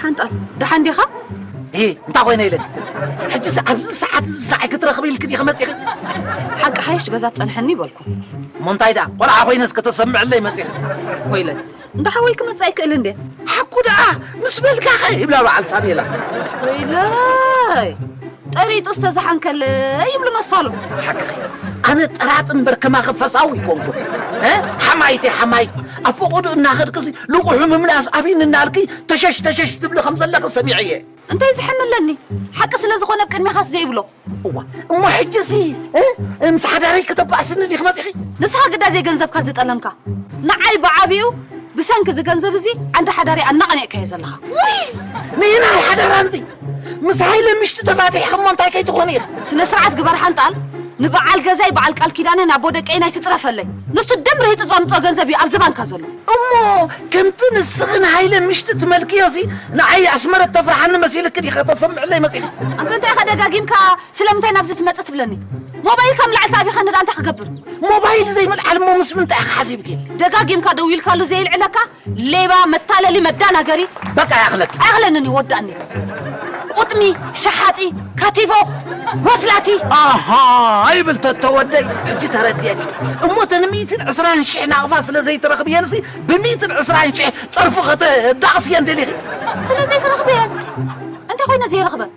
ሓንጣል፣ ደሓን ዲኻ? እ እንታይ ኮይነ ኢለ? ሕጂስ ኣብዚ ሰዓት እዚ ንዓይ ክትረኽቢ ኢልክ ዲኺ መፂኺ? ሓቂ ሓይሽ ገዛ ትፀንሐኒ ይበልኩ። እሞ እንታይ ደኣ ቆልዓ ኮይነስ ከተሰምዕለይ መፂኺ? ወይለይ፣ እንዳ ሓወይ ክመጽእ ኣይክእል እንዴ? ሓቁ ደኣ ምስ በልካኸ ይብላ በዓል ሳቤላ። ወይለይ፣ ጠሪጡ ዝተዝሓንከለ ይብሉ መሳሉ። ሓቅኺ፣ ኣነ ጠራጥ እምበር ከማኺ ፈሳዊ ኣይኮንኩ። እ ሓማይት እየ ሓማይት። ኣብ ፈቐዱ እናኸድክሲ ልቑሑ ምምላስ ኣብይኒ እናልኪ ተሸሽ ተሸሽ ትብሊ ከም ዘለኺ ሰሚዐ እየ። እንታይ ዝሕም ኣለኒ? ሓቂ ስለ ዝኾነ ኣብ ቅድሜኻስ ዘይብሎ። እዋ፣ እሞ ሕጂሲ፣ እ? ምስ ሓዳረይ ከተባእስኒ ዲኺ መጺኺ? ንስኻ ግዳ ዘይገንዘብካ ዝጠለምካ። ንዓይ ብዓቢኡ ብሰንኪ እዚ ገንዘብ እዚ ዓንዲ ሓዳረይ ኣናቐኒቕካዮ ዘለኻ። ውይ! ንየናይ ሓዳር ኣንቲ? ምስ ሃይለ ምሽቲ ተፋቲሕኺ እሞ እንታይ ከይትኾኒ ኢኺ? ስነ ስርዓት ግበር ሓንጣል። ንበዓል ገዛይ በዓል ቃል ኪዳነ ናቦ ደቀይ ናይ ትጽረፈለይ። ንሱ ደም ርሂጡ ዘምጽኦ ገንዘብ እዩ ኣብዚ ባንካ ዘሎ። እሞ ከምቲ ንስኺ ንሃይለ ምሽቲ ትመልክዮሲ ንዓይ ኣስመረት ተፍርሓኒ መሲልኪ ዲኺ ከተሰምዕለይ መጺኺ? ኣንተ እንታይ ኢኻ ደጋጊምካ ስለምንታይ ናብዚ ትመጽእ ትብለኒ? ሞባይልካ ምልዓል ተኣቢኻኒ ደኣ እንታይ ክገብር? ሞባይል ዘይምልዓል እሞ ምስ ምንታይ ኢኻ ሓሲብኪ? ደጋጊምካ ደዊልካሉ ዘየልዕለካ ሌባ፣ መታለሊ፣ መዳናገሪ። በቃ ይኣኽለኪ። ኣይኣኽለንን እዩ፣ ወዳእኒ። ቁጥሚ፣ ሸሓጢ፣ ካቲፎ፣ ወስላቲ። ኣሃ፣ ይብል ተተ ወደይ፣ ሕጂ ተረዲኤኪ። እሞ ተን ሚእትን ዕስራን ሽሕ ናቕፋ ስለ ዘይትረኽብየንሲ፣ ብሚእትን ዕስራን ሽሕ ጸርፊ ከተዳቕስየን ደሊኺ? ስለ ዘይትረኽብየን? እንታይ ኮይነ ዘይረኽበን?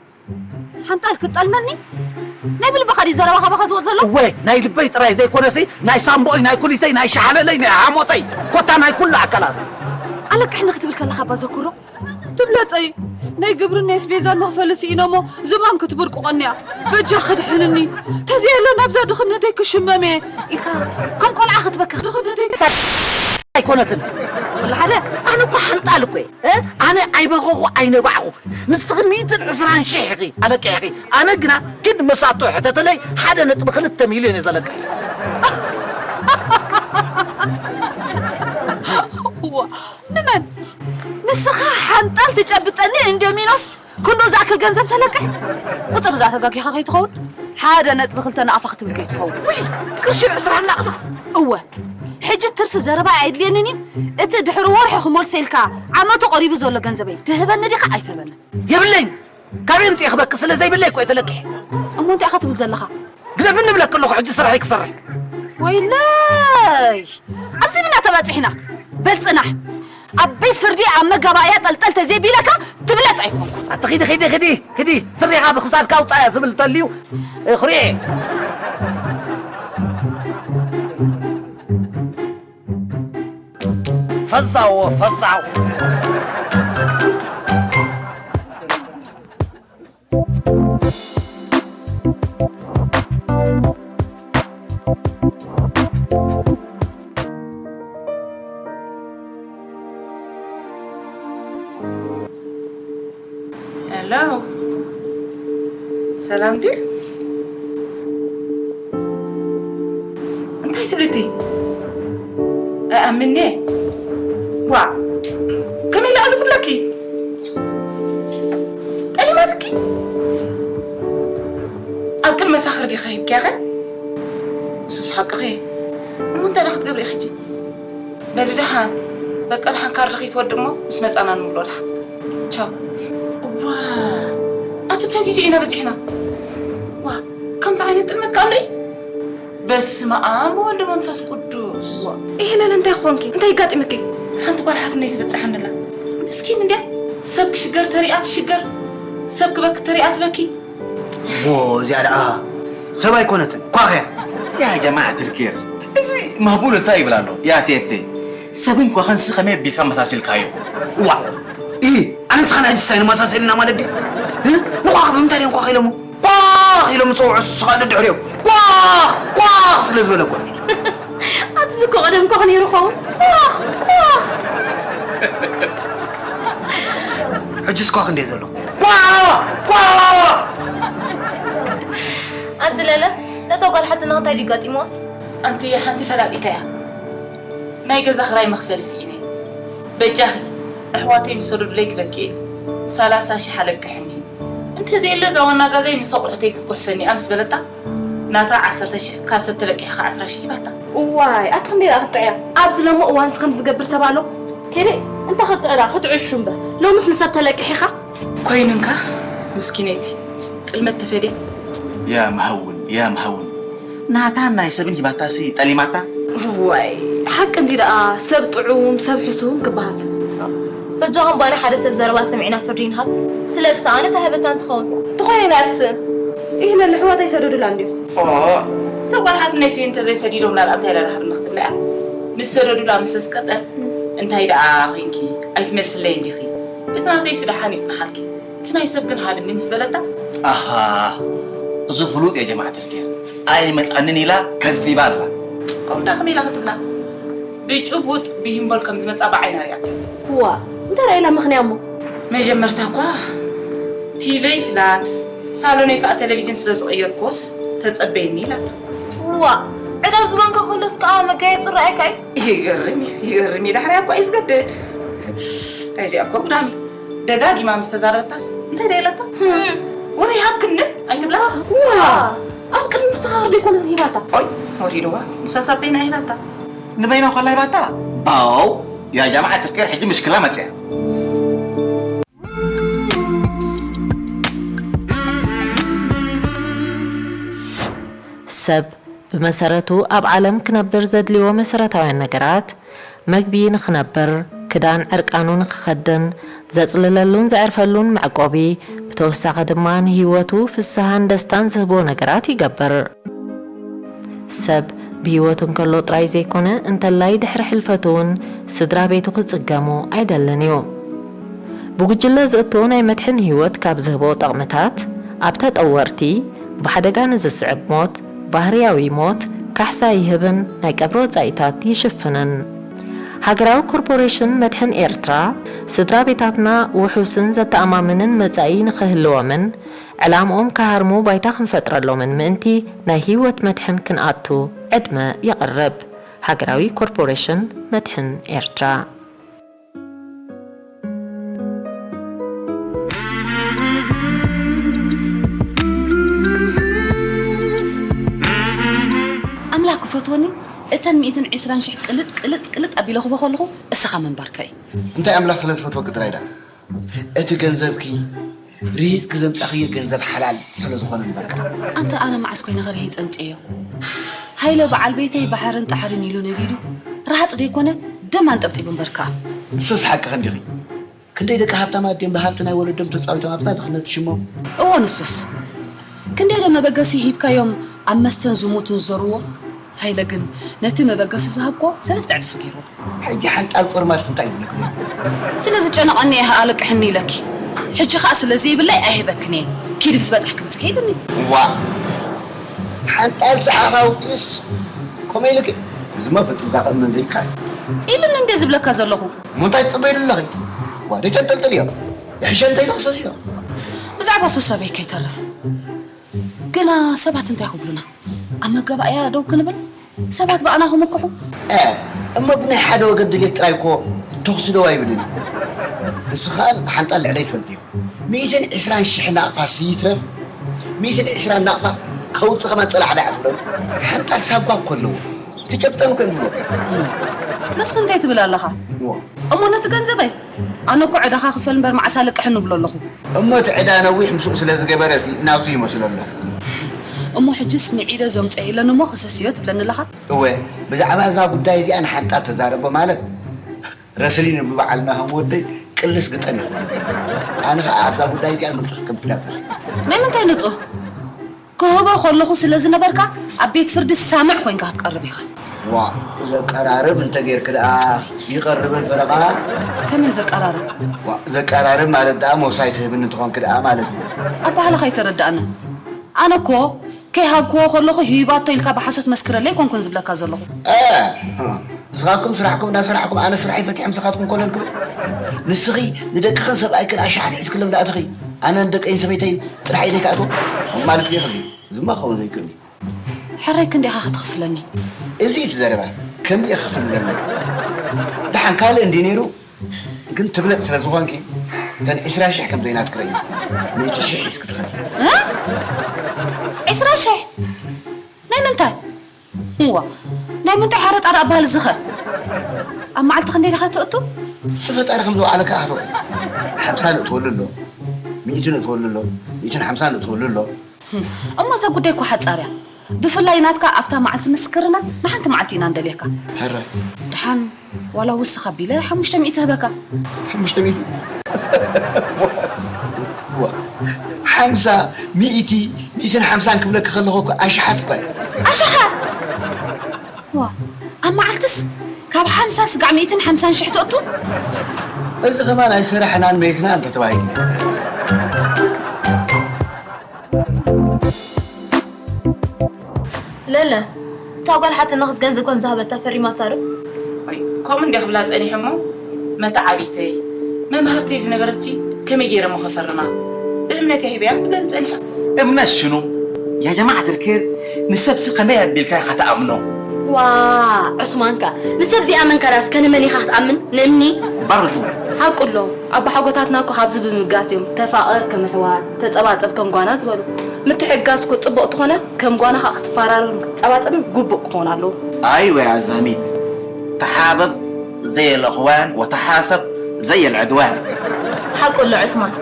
ሓንጣል ክትጠልመኒ? ናይ ብልብኻ ድዩ ዘረባኻ ባኻ ዝወጽእ ዘሎ? እወ፣ ናይ ልበይ ጥራይ ዘይኮነሲ፣ ናይ ሳምቦይ፣ ናይ ኩሊተይ፣ ናይ ሸሓለለይ፣ ናይ ሓሞተይ፣ ኮታ ናይ ኩሉ ኣካላት። ኣለቅሕኒ ክትብል ከለኻ እባ ዘክሮ። ትብለጸይ፣ ናይ ግብርን ናይ ኣስቤዛን መኽፈሊ ስኢነ እሞ ዝማም ክትብርቅቐኒ እያ። በጃ ክድሕንኒ። ተዘየለ ናብዛ ድኽነተይ ክሽመም እየ ኢልካ ከም ቆልዓ ክትበክኽ። ድኽነተይ ኣይኮነትን። ተኽለ ሓደ። ኣነ እኮ ሓንጣል እኮ እየ። እ? ኣነ ኣይበኸኹ ኣይነባዕኹ። ንስኺ ሚእትን ዕስራን ሽሕ ኢኺ ኣለቂሕኺ። ኣነ ግና ኪድ መሳቶ ሕተተለይ ሓደ ነጥቢ ክልተ ሚልዮን እየ ዘለቅሕ። እዋ፣ ንመን? ንስኻ ሓንጣል ትጨብጠኒ እንዶሚኖስ ክንዱ ዝኣክል ገንዘብ ተለቅሕ? ቁጽሪ ደኣ ተጋጊኻ ከይትኸውን? ሓደ ነጥቢ ክልተ ናቕፋ ክትብል ከይትኸውን። ውይ፣ ቅርሺ ዕስራ ናቕፋ? እወ። ሕጂ ትርፊ ዘረባ ኣየድልየንን እዩ። እቲ ድሕሪ ወርሒ ክመልሶ ኢልካ ዓመቱ ቀሪቡ ዘሎ ገንዘበይ ትህበኒ ዲኻ ኣይትህበንን? የብለይን። ካበይ ኣምጺኤ ክበኪ ስለ ዘይብለይ እኮ እየ ተለቂሐ። እሞ እንታይ ኢኻ ትብል ዘለኻ? ግደፍኒ እብለኪ ኣለኹ፣ ሕጂ ስራሐይ ክሰርሕ። ወይለይ! ኣብዚ ዲና ተባጺሕና። በል ጽናሕ። ኣብ ቤት ፍርዲ ኣብ መጋባእያ ጠልጠል ተዘይቢለካ ትብለጽ ኣይኮንኩን። ኣቲ ኺዲ፣ ኺዲ፣ ኺዲ፣ ኺዲ፣ ስሪኻ ብኽሳድካ ኣውጻያ ዝብል ተልዩ፣ እ፣ ኹሪዐ። ፈዛዎ ፈዛው። ሄሎ፣ ሰላም ድዩ? እንታይ ትብልቲ? ኣኣምኔ? ዋ፣ ከመይ ኢላ ኣሎ ትብለኪ? ጠሊማትኪ? ኣብ ቅድሚ መሳኽር ዲኻ ሂብኪያ ኸ? ንሱስ ሓቅኺ። እሞ እንታይ ደኣ ክትገብሪ ኢኺ ሕጂ? በሊ ደሓን፣ በቃ ደሓን ካርድኺ ትወድእ እሞ ምስ መጻና ንብሎ ደሓን። ቻው። እዋ፣ ኣቲ እንታይ ግዜ ኢና በጺሕና? ዋ፣ ከምዚ ዓይነት ጥልመት ከኣ ንርኢ? በስመ ኣብ ወወልድ ወመንፈስ ቅዱስ። ዋ፣ ይሄ ለለ እንታይ ኾንኪ? እንታይ ይጋጥምኪ? ሓንቲ ጓል ሓትነይ ትብጽሓኒ ኣላ። ምስኪን እንድያ። ሰብ ክሽገር ተሪኣ ትሽገር። ሰብ ክበኪ ተሪኣ ትበኪ። ቦ፣ እዚኣ ደኣ ሰብ ኣይኮነትን። ኳኽ እያ። ያ ጀማዓ ትርኪር። እዚ ማህቡል እንታይ ይብል ኣሎ? ያ ቴቴ። ሰብን ኳኽንሲ ከመይ ኣቢልካ መሳሲልካዮ? ዋ! ኢ፣ ኣነ ንስኻን ሕጂ ሳይ ንመሳሰልና ማለት ድዩ? እ? ንኳኽ ብምንታይ ድዮም ኳኽ ኢሎሞ? ኳኽ ኢሎም ዝጸውዑ ንሱ ኸኣ ደድሕሪኦም ኳኽ! ኳኽ! ስለ ዝበለ እኮ። ኣቲ እዚ እኮ ቀደም ኳኽ ነይሩ ኸውን። ኳኽ! ኳኽ! ሕጅስ ኳኽ እንዴ ዘሎ? ኳኽ! ኳኽ! ኣቲ ለለ፣ ነታ ጓል ሓትና እንታይ ድዩ ጋጢምዋ? ኣንቲ ሓንቲ ፈላጢታ እያ። ናይ ገዛ ክራይ መኽፈሊ ስኢነ። በጃኺ፣ ኣሕዋተይ ምስ ሰደዱለይ ክበኪ እየ። ሰላሳ ሽሕ ኣለቅሕኒ። እንተዘየሎ እዛ ዋና ገዛይ ምስ ኣቑሑተይ ክትጉሕፈኒ እያ ምስ በለታ፣ ናታ ዓሰርተ ሽሕ፣ ካብ ሰብ ተለቂሕኻ ዕስራ ሽሕ ሂባታ። እዋይ፣ ኣቲ ክንደይ ደኣ ክትጥዕያ? ኣብዚ ሎሚ እዋንስ ከምዚ ዝገብር ሰብ ኣሎ? ቴዲ፣ እንታይ ክትጥዕያ? ክትዕሹ እምበር። ሎምስ ንሰብ ተለቂሕኻ? ኮይኑንካ፣ ምስኪነይቲ፣ ጥልመት ተፈድያ። ያ መሃውን፣ ያ መሃውን። ናታን ናይ ሰብን ሂባታሲ ጠሊማታ? እዋይ፣ ሓቂ እንዲ ደኣ ሰብ ጥዑም፣ ሰብ ሕሱም ክበሃል። በጃኹም ባኒ ሓደ ሰብ ዘረባ ሰሚዕና ፍርዲ ንሃብ። ስለዚ ሰኣነ ተሃበታ እንትኸውን። እንተኾይኑ ኢላ እያ ትስእን። ኢህ ለለ ኣሕዋተይ ሰደዱላ እንድዩ። ኦ፣ እታ ጓል ሓትነይሲ እንተዘይሰዲዶምላ ደኣ እንታይ ኢላ ደሓር ንኽትብላ እያ? ምስ ሰደዱላ ምስ ኣስቀጠን እንታይ ደኣ ኮይንኪ ኣይትመልስለይ እንዲኺ? እቲ ናተይሲ ደሓን ይጽንሓልኪ። እቲ ናይ ሰብ ግን ሃብኒ ምስ በለታ። ኣሃ፣ እዚ ፍሉጥ እየ ጀማዓ ትርኪ። ኣይመጻንን ኢላ ከዚባ ኣላ። ከምኡ ደኣ ከመይ ኢላ ክትብላ? ብጭቡጥ ብሂምቦል ከም ዝመጻ ብዓይና ሪኣቶ። ዋ፣ እንታይ ርኢላ ምኽንያ እሞ? መጀመርታ እኳ ቲቪይ ፍላት፣ ሳሎነይ ከኣ ቴሌቪዥን ስለ ዝቐየርኩስ ተጸበይኒ ኢላታ። ዋ፣ ዕዳብ ዝባንካ ከሎስ ከኣ መጋየጺ ርኣይካ እዩ። ይገርም እዩ፣ ይገርም እዩ። ዳሕራይ እኳ እዩ ዝገድድ። እዚኣ እኮ ጉዳም እዩ። ደጋጊማ ምስ ተዛረበታስ እንታይ ደኣ ኢላታ? ህም። ወረ ይሃብክንን ኣይትብላ? ዋ፣ ኣብ ቅድሚ ምስትኻር ዶ ኣይኮነትን ሂባታ? ኦይ፣ ወሪድዋ። ንሳስ ኣብ በይና ሂባታ። ንበይና ኮላ ሂባታ? ባው፣ ያ ጀማዓ ትርኪር ሕጂ ምሽክላ መጽያ። ሰብ ብመሰረቱ ኣብ ዓለም ክነብር ዘድልዮ መሰረታውያን ነገራት፣ መግቢ ንኽነብር፣ ክዳን ዕርቃኑ ንኽኸድን፣ ዘጽልለሉን ዘዕርፈሉን መዕቆቢ፣ ብተወሳኺ ድማ ንህይወቱ ፍስሃን ደስታን ዝህቦ ነገራት ይገብር። ሰብ ብህይወቱ እንከሎ ጥራይ ዘይኮነ፣ እንተላይ ድሕሪ ሕልፈቱ እውን ስድራ ቤቱ ክጽገሙ ኣይደልን እዩ። ብጉጅለ ዝእቶ ናይ መድሕን ህይወት ካብ ዝህቦ ጠቕምታት፣ ኣብ ተጠወርቲ፣ ብሓደጋ ንዝስዕብ ሞት፣ ባህርያዊ ሞት፣ ካሕሳ ይህብን ናይ ቀብሪ ወጻኢታት ይሽፍንን። ሃገራዊ ኮርፖሬሽን መድሕን ኤርትራ፣ ስድራ ቤታትና ውሑስን ዘተኣማምንን መጻኢ ንኽህልዎምን፣ ዕላምኦም ክሃርሙ ባይታ ክንፈጥረሎምን ምእንቲ ናይ ህይወት መድሕን ክንኣቱ ዕድመ የቕርብ። ሃገራዊ ኮርፖሬሽን መድሕን ኤርትራ። ኣምላኽ ክፈትወኒ፣ እተን ሚእትን ዕስራን ሽሕ ቅልጥ፣ ቅልጥ፣ ቅልጥ ኣቢለ ክቦ ከለኹ፣ እስኻ ምንባርከይ። እንታይ ኣምላኽ ስለ ዝፈትወኪ ጥራይ ደኣ? እቲ ገንዘብኪ፣ ርሂጽኪ ዘምጻኽዮ ገንዘብ ሓላል ስለ ዝኾነ ምንባርከ። ኣንታ ኣነ መዓስ ኮይነ ርሂጽ ኣምጽኤዮ? ሃይለ በዓል ቤተይ ባሕርን ጣሕርን ኢሉ ነጊዱ፣ ረሃጽ ደይኮነ፣ ደም ኣንጠብጢቡ እምበርካ። ንሱስ ሓቅኺ እንዲኺ። ክንደይ ደቂ ሃብታማት ድዮም ብሃብቲ ናይ ወለዶም ተጻዊቶም ኣብዛ ድኽነት ሽሞም? እወ፣ ንሱስ። ክንደይ ዶ መበገሲ ሂብካዮም ኣብ መስተን ዝሙትን ዝዘርዎ? ሃይለ ግን ነቲ መበገሲ ዝሃብኮ ሰለስተ ዕጽፊ ገይርዎ። ሕጂ ሓንጣል ቆርማስ እንታይ ይብለክ ዘሎ? ስለ ዝጨነቐኒ እየ ኣለቅሕኒ ኢለኪ። ሕጂ ኸኣ ስለ ዘይብለይ ኣይህበክን እየ። ኪዲ ምስ በጻሕኪ ብጽሒ ኢሉኒ። ዋ ሓንጣል ሰዓኻ ውዲስ ከምኡ ኢልክ? እዚማ ፈጺምካ ክእመን ዘይከኣል። ኢሉኒ እንደ ዝብለካ ዘለኹ። እሞ እንታይ ትጽበይሉ ኣለኺ? ዋ ደይተንጠልጥልዮ። ይሕሸ እንተኢሉ ክሰስዮ። ብዛዕባ ሱስ ኣበይ ከይተርፍ። ግና ሰባት እንታይ ክብሉና? ኣብ መጋባእያ ደው ክንብል? ሰባት ብኣና ክምክሑ? እ እሞ ብናይ ሓደ ወገን ድሌት ጥራይ እኮ ተኹሲ ደው ኣይብልን እዩ። ንሱ ኸኣ ሓንጣል ልዕለይ ትፈልጥዮ። ሚእትን ዕስራን ሽሕ ናቕፋ ስይትረፍ ሚእትን ዕስራን ናቕፋ ከውፅእ ከማን ፀላዕላዕ ትብለሉ። ሓንጣል ሳጓ እኮ ኣለዎ። ትጨብጠን እኮ እዮም ዝብሎ። መስፍን እንታይ ትብል ኣለኻ? እሞ ነቲ ገንዘበይ ኣነ እኮ ዕዳኻ ክፈል እምበር መዓስ ኣለቅሕኒ እብሎ ኣለኹ። እሞ እቲ ዕዳ ነዊሕ ምስኡ ስለ ዝገበረ ሲ ናቱ ይመስሎ ኣሎ። እሞ ሕጅስ ምዒደ ዘምፀ የለን እሞ ክሰስዮ ትብለኒ ኣለኻ? እወ ብዛዕባ እዛ ጉዳይ እዚኣ ንሓንጣል ተዛረቦ ማለት ረስሊን እብሉ በዓልና ከም ወደይ ቅልስ ግጠም ይኸውን። ኣነ ኸዓ ኣብዛ ጉዳይ እዚኣ ንፁህ ከም ፍላጠስ። ናይ ምንታይ ንፁህ? ክህቦ ከለኹ ስለ ዝነበርካ ኣብ ቤት ፍርዲ ሳምዕ ኮይንካ ክትቀርብ ኢኻ። ዋእ ዘቀራርብ እንተ ጌርኪ ደኣ ይቐርበን ፈረቓ። ከመይ ዘቀራርብ? ዋእ ዘቀራርብ ማለት ደኣ ሞሳይ ትህብኒ እንተኾንኪ ደኣ ማለት እዩ። ኣበሃህላኻ ኣይተረድኣንን። ኣነ እኮ ከይሃብክዎ ከለኹ ሂባቶ ኢልካ ብሓሶት መስክረለይ ኣይኮንኩን ዝብለካ ዘለኹ። እ ንስኻትኩም ስራሕኩም እንዳሰራሕኩም ኣነ ስራሐይ ፈቲሐ ምሳኻትኩም ኮለል ክብል? ንስኺ ንደቅኽን ሰብኣይክን ኣሽሓት ሒዝክሎም ዳኣተኺ ኣነ ንደቀይን ሰበይተይን ጥራሕ ኢደይ ክኣትዎ ማለት ድዩ ኸዚ? እዚማ ክኸውን ዘይክእል እዩ። ሕራይ ክንደይ ኢኻ ክትኽፍለኒ? እዚ እቲ ዘረባ ከምዚ ኢኺ ክትብሊ ዘለኪ። ደሓን ካልእ እንድዩ ነይሩ ግን ትብለጽ ስለ ዝኾንኪ እተን ዕስራ ሽሕ ከም ዘይናትኪ ረእዮ። ሚእቲ ሽሕ ሒዝኪ ትኸዲ። እ? ዕስራ ሽሕ? ናይ ምንታይ? እዋ ናይ ምንታይ ሓረጣ ደኣ በሃል ዝኸ ኣብ መዓልቲ ክንደይ ዲኻ ተእቱ? እሱ ፈጣሪ ከም ዝወዓለካ ኣህዶ ሓምሳ ንእትወሉ ኣሎ ሚእቲ ንእትወሉ ኣሎ ሚእትን ሓምሳ ንእትወሉ ኣሎ። እሞ እዛ ጉዳይ እኮ ሓጻር እያ። ብፍላይ ናትካ ኣብታ መዓልቲ ምስክርነት ንሓንቲ መዓልቲ ኢና እንደልየካ። ሕራይ። ደሓን ዋላ ውስኽ ኣቢለ ሓሙሽተ ሚእቲ ህበካ። ሓሙሽተ ሚእቲ? ዋ፣ ሓምሳ፣ ሚእቲ፣ ሚእትን ሓምሳን ክብለኪ ከለኹ እኮ ኣሽሓት እኳ እየን። ኣሽሓት? ዋ፣ ኣብ መዓልትስ ካብ ሓምሳ ስጋዕ ሚእትን ሓምሳን ሽሕ ተእቱ? እዚ ከማን ኣይሰራሕናን መይትና እንተተባሂሉ። ለለ፣ እታ ጓል ሓትነኽስ ገንዘብ ከም ዝሃበታ ፈሪማታ ዶ? ኣይ፣ ከምኡ እንድያ ክብላ ጸኒሐ እሞ፣ መተዓብይተይ፣ መምሃርተይ ዝነበረትሲ ከመይ ገይረ እሞ ከፈርማ? ብእምነት እየ ሂበያ ክትብለኒ ጸኒሓ። እምነት ሽኑ? ያ ጀማዓት ልኪር፣ ንሰብሲ ከመይ ኣቢልካ ኢኻ ትኣምኖ? ዋእ ዑስማንካ ንሰብ ዘይኣመንካ ዳስ ከንመን ኢኻ ክትኣምን ንእምኒ። በርዱ። ሓቁ ኣሎ ኣቦሓጎታትና እኮ ካብዚ ብምብጋስ እዮም ተፋቐር ከም ኣሕዋት ተጸባጸብ ከም ጓና ዝበሉ። ምትሕግጋዝ እኮ ጽቡቕ ተኾነ ከም ጓና ከኣ ክትፈራረርን ክትጸባጸብን ግቡእ ክኾን ኣለዎ። ኣይወ ኣዛሚት ተሓበብ ዘየለኽዋን ወተሓሰብ ዘየልዕድዋን። ሓቁ ኣሎ ዑስማን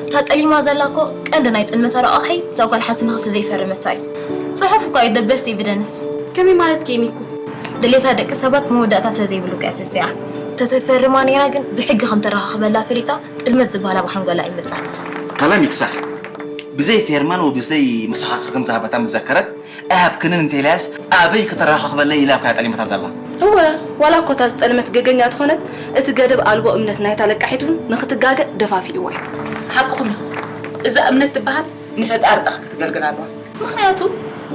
እታ ጠሊማ ዘላ እኮ ቀንዲ ናይ ጥልመታ ረቋሒ እዛ ጓል ሓትነኽሲ ዘይፈረመታ እዩ። ጽሑፍ እኳ እዩ the best evidence። ከመይ ማለትኪ እዩ ሚኩ? ድሌታት ደቂ ሰባት መወዳእታ ስለ ዘይብሉ እኮ እያ ሰሲዓ። ተተፈርማ ነይራ ግን ብሕጊ ከም ተረኻኽበላ ፈሊጣ ጥልመት ዝበሃል ኣብ ሓንጎላ ኣይመጽኣን። ከላሚክ ሳሕ። ብዘይ ፌርማን ወብዘይ መሰኻኽር ከም ዝሃበታ ምስ ዘከረት ኣይሃብክንን እንተ ኢላያስ ኣበይ ክተረኻኽበለይ ኢላ እኮ እያ ጠሊማታ ዘላ። እወ ዋላ እኮ እታ ዝጠልመት ገገኛ ተኾነት እቲ ገደብ ኣልቦ እምነት ናይታ ለቃሒት እውን ንኽትጋገ ደፋፊእዋ እዩ። ሓቅኹም ኢኹም። እዛ እምነት ትበሃል ንፈጣሪ ጥራሕ ክተገልግል ኣለዋ። ምኽንያቱ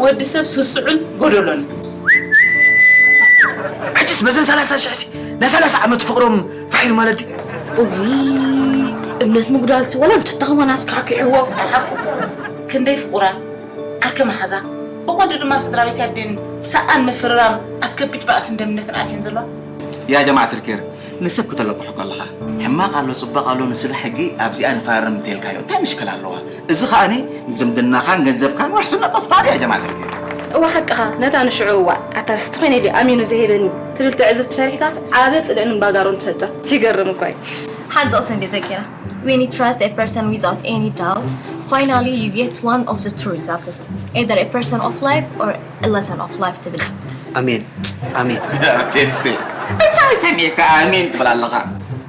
ወዲ ሰብ ስሱዕን ጎደሎን እዩ። ሕጅስ በዘን ሰላሳ ሽሕ ሲ ናይ ሰላሳ ዓመት ፍቕሮም ፋሕ ኢሉ ማለት ድዩ? እውይ እምነት ምጉዳልሲ ወላ እንተተኸወናስ ካዕኪዕዎ። ሓቁ ክንደይ ፍቑራት ዓርኪ መሓዛ ብቐንዱ ድማ ስድራ ቤት ኣዴን ሰኣን ምፍርራም ኣብ ከቢድ ባእስን ደምነትን ኣትየን ዘለዋ። ያ ጀማዓት ልኬር ንሰብ ክተለቅሑ ከለኻ ሕማቕ ኣሎ ጽባቕ ኣሎ ንስለ ሕጊ ኣብዚኣ ንፈራረም እንተልካዮ እንታይ ምሽክል ኣለዋ? እዚ ኸኣኒ ንዝምድናኻን ገንዘብካን ውሕስነት ምፍጣር እያ ጀማዓት ልኬር። እወ ሓቅኻ ነታ ንሽዑ እዋን ኣታስ ተኾይነ ድዩ ኣሚኑ ዝህበኒ ትብል ትዕዝብቲ ፈሪሕካስ ዓቢ ጽልእን እምባጋሮን ትፈጥር። ይገርም እኳ እዩ። ሓንቲ ጥቕሲ እንድየ ዘኪራ When you trust a person without any doubt, finally you get one of the two results, either a person of life or a lesson of life ትብል። ኣሜን ኣሜን። ቴቴ እንታይ ሰሚዕካ ኣሜን ትብል ኣለኻ?